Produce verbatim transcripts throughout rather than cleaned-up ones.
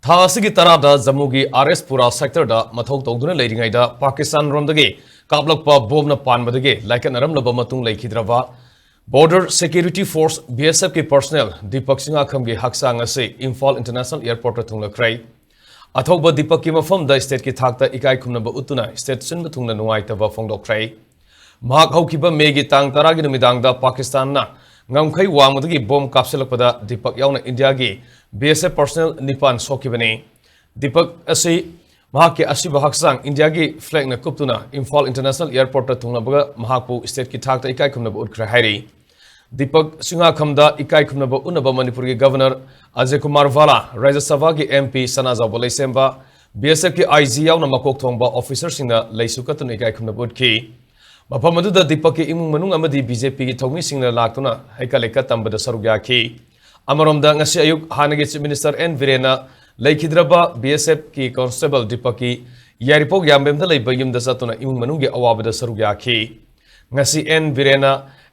ꯊꯥ ꯑꯁꯤꯒꯤ ꯇꯔꯥꯗ ꯖꯝꯃꯨꯒꯤ ꯑꯥꯔ ꯑꯦꯁ ꯄꯨꯔꯥ ꯁꯦꯛꯇꯔꯗ ꯃꯊꯧ ꯇꯧꯗꯨꯅ ꯂꯩꯔꯤꯉꯩꯗ ꯄꯥꯀꯤꯁꯇꯥꯟ ꯔꯣꯝꯗꯒꯤ ꯀꯥꯞꯂꯛꯄ ꯕꯣꯝꯅ ꯄꯥꯟꯕꯗꯒꯤ ꯂꯥꯏꯀꯠꯅꯔꯝꯂꯕ ꯃꯇꯨꯡ ꯂꯩꯈꯤꯗ꯭ꯔꯕ ꯕꯣꯔꯗꯔ ꯁꯦꯀ꯭ꯌꯨꯔꯤꯇꯤ ꯐꯣꯔꯁ, ꯕꯤ ꯑꯦꯁ ꯑꯦꯐꯀꯤ ꯄꯔꯁꯅꯦꯜ ꯗꯤꯄꯛ ꯁꯤꯡꯍꯥꯈꯝꯒꯤ ꯍꯛꯆꯥꯡ ꯑꯁꯤ ꯏꯝꯐꯥꯜ ꯏꯟꯇꯔꯅꯦꯁꯅꯦꯜ ꯑꯦꯌꯔꯄꯣꯔꯠꯇ ꯊꯨꯡꯂꯈ꯭ꯔꯦ꯫ ꯑꯊꯧꯕ ꯗꯤꯄꯛꯀꯤ ꯃꯐꯝꯗ ꯁ꯭ꯇꯦꯠꯀꯤ ꯊꯥꯛꯇ ꯏꯀꯥꯏ ꯈꯨꯝꯅꯕ ꯎꯠꯇꯨꯅ ꯁ꯭ꯇꯦꯠ ꯁꯤꯟꯕ ꯊꯨꯡꯅ ꯅꯨꯡꯉꯥꯏꯇꯕ ꯐꯣꯡꯗꯣꯛꯈ꯭ꯔꯦ꯫ ꯃꯍꯥꯛ ꯍꯧꯈꯤꯕ ꯃꯦꯒꯤ ꯇꯥꯡ ꯇꯔꯥꯒꯤ ꯅꯨꯃꯤꯗꯥꯡꯗ ꯄꯥꯀꯤꯁꯇꯥꯟꯅ ꯉꯝꯈꯩ ꯋꯥꯡꯃꯗꯒꯤ ꯕꯣꯝ ꯀꯥꯞꯁꯤꯜꯂꯛꯄꯗ ꯗꯤꯄꯛ ꯌꯥꯎꯅ ꯏꯟꯗꯤꯌꯥꯒꯤ ꯕꯤ ꯑꯦꯁ ꯑꯦꯐ ꯄꯔꯁꯅꯦꯜ ꯅꯤꯄꯥꯟ ꯁꯣꯛꯈꯤꯕꯅꯤ꯫ ꯗꯤꯄꯛ ꯑꯁꯤ ꯃꯍꯥꯛꯀꯤ ꯑꯁꯤꯕ ꯍꯛꯆꯥꯡ ꯏꯟꯗꯤꯌꯥꯒꯤ ꯐ꯭ꯂꯦꯒꯅ ꯀꯨꯞꯇꯨꯅ ꯏꯝꯐꯥꯜ ꯏꯟꯇꯔꯅꯦꯁꯅꯦꯜ ꯑꯦꯌꯔꯄꯣꯔꯠꯇ ꯊꯨꯡꯂꯕꯒ ꯃꯍꯥꯛꯄꯨ ꯁ꯭ꯇꯦꯠꯀꯤ ꯊꯥꯛꯇ ꯏꯀꯥꯏ ꯈꯨꯝꯅꯕ ꯎꯠꯈ꯭ꯔꯦ ꯍꯥꯏꯔꯤ꯫ ꯗꯤꯄꯛ ꯁꯤꯡꯍꯥꯈꯝꯗ ꯏꯀꯥꯏ ꯈꯨꯝꯅꯕ ꯎꯠꯅꯕ ꯃꯅꯤꯄꯨꯔꯒꯤ ꯒꯚꯔꯅꯔ ꯑꯖꯌ ꯀꯨꯃꯥꯔ ꯚꯥꯂꯥ, ꯔꯥꯖ꯭ꯌ ꯁꯚꯥꯒꯤ ꯑꯦꯝ ꯄꯤ ꯁꯅꯥꯖꯥꯎꯕ ꯂꯩꯁꯦꯝꯕ, ꯕꯤ ꯑꯦꯁ ꯑꯦꯐꯀꯤ ꯑꯥꯏ ꯖꯤ ꯌꯥꯎꯅ ꯃꯀꯣꯛ ꯊꯣꯡꯕ ꯑꯣꯐꯤꯁꯔꯁꯤꯡꯅ ꯂꯩꯁꯨ ꯀꯠꯇꯨꯅ ꯏꯀꯥꯏ ꯈꯨꯝꯅꯕ ꯎꯠꯈꯤ꯫ ꯃꯐꯝ ꯑꯗꯨꯗ ꯗꯤꯄꯛꯀꯤ ꯏꯃꯨꯡ ꯃꯅꯨꯡ ꯑꯃꯗꯤ ꯕꯤ ꯖꯦ ꯄꯤꯒꯤ ꯊꯧꯃꯤꯁꯤꯡꯅ ꯂꯥꯛꯇꯨꯅ ꯍꯩꯀꯠ ꯂꯩꯀꯠ ꯇꯝꯕꯗ ꯁꯔꯨꯛ ꯌꯥꯈꯤ꯫ ꯑꯃꯔꯣꯝꯗ, ꯉꯁꯤ ꯑꯌꯨꯛ ꯍꯥꯟꯅꯒꯤ ꯆꯤꯐ ꯃꯤꯅꯤꯁꯇꯔ ꯑꯦꯟ ꯕꯤꯔꯦꯟꯅ ꯂꯩꯈꯤꯗ꯭ꯔꯕ ꯕꯤ ꯑꯦꯁ ꯑꯦꯐꯀꯤ ꯀꯣꯟꯁꯇꯦꯕꯜ ꯗꯤꯄꯛꯀꯤ ꯌꯥꯏꯔꯤꯄꯣꯛ ꯌꯥꯝꯕꯦꯝꯗ ꯂꯩꯕ ꯌꯨꯝꯗ ꯆꯠꯇꯨꯅ ꯏꯃꯨꯡ ꯃꯅꯨꯡꯒꯤ ꯑꯋꯥꯕꯗ ꯁꯔꯨꯛ ꯌꯥꯈꯤ꯫ ꯉꯁꯤ ꯑꯦꯟ ꯕꯤꯔꯦꯟꯅ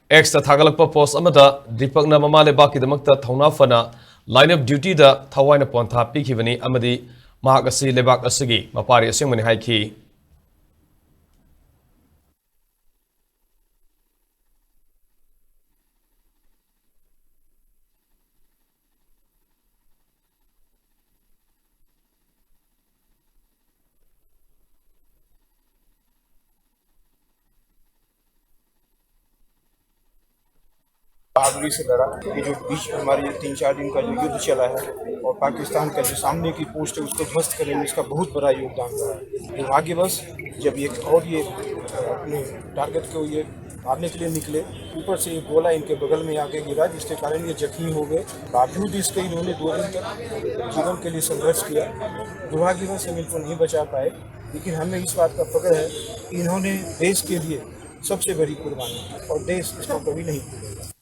ꯑꯦꯛꯁꯇ ꯊꯥꯒꯠꯂꯛꯄ ꯄꯣꯁ ꯑꯃꯗ ꯗꯤꯄꯛꯅ ꯃꯃꯥ ꯂꯩꯕꯥꯛꯀꯤꯗꯃꯛꯇ ꯊꯧꯅꯥ ꯐꯅ ꯂꯥꯏꯟ ꯑꯣꯐ ꯗ꯭ꯌꯨꯇꯤꯗ ꯊꯋꯥꯏꯅ ꯄꯣꯟꯊꯥ ꯄꯤꯈꯤꯕꯅꯤ ꯑꯃꯗꯤ ꯃꯍꯥꯛ ꯑꯁꯤ ꯂꯩꯕꯥꯛ ꯑꯁꯤꯒꯤ ꯃꯄꯥꯔꯤ ꯑꯁꯦꯡꯕꯅꯤ ꯍꯥꯏꯈꯤ꯫ बहादुरी से लड़ा। ये जो बीच में हमारे तीन चार दिन का जो युद्ध चला है और पाकिस्तान का जो सामने की पोस्ट है उसको ध्वस्त करने में इसका बहुत बड़ा योगदान रहा है। दुर्भाग्यवश जब ये और ये अपने टारगेट को ये मारने के लिए निकले, ऊपर से एक गोला इनके बगल में आके गिरा, जिसके कारण ये जख्मी हो गए। बावजूद इसके इन्होंने दो दिन तक जीवन के लिए संघर्ष किया। दुर्भाग्यवश हम इनको नहीं बचा पाए, लेकिन हमें इस बात का फख्र है कि इन्होंने देश के लिए सबसे बड़ी कुर्बानी दी और देश इसको कभी नहीं भूलेगा।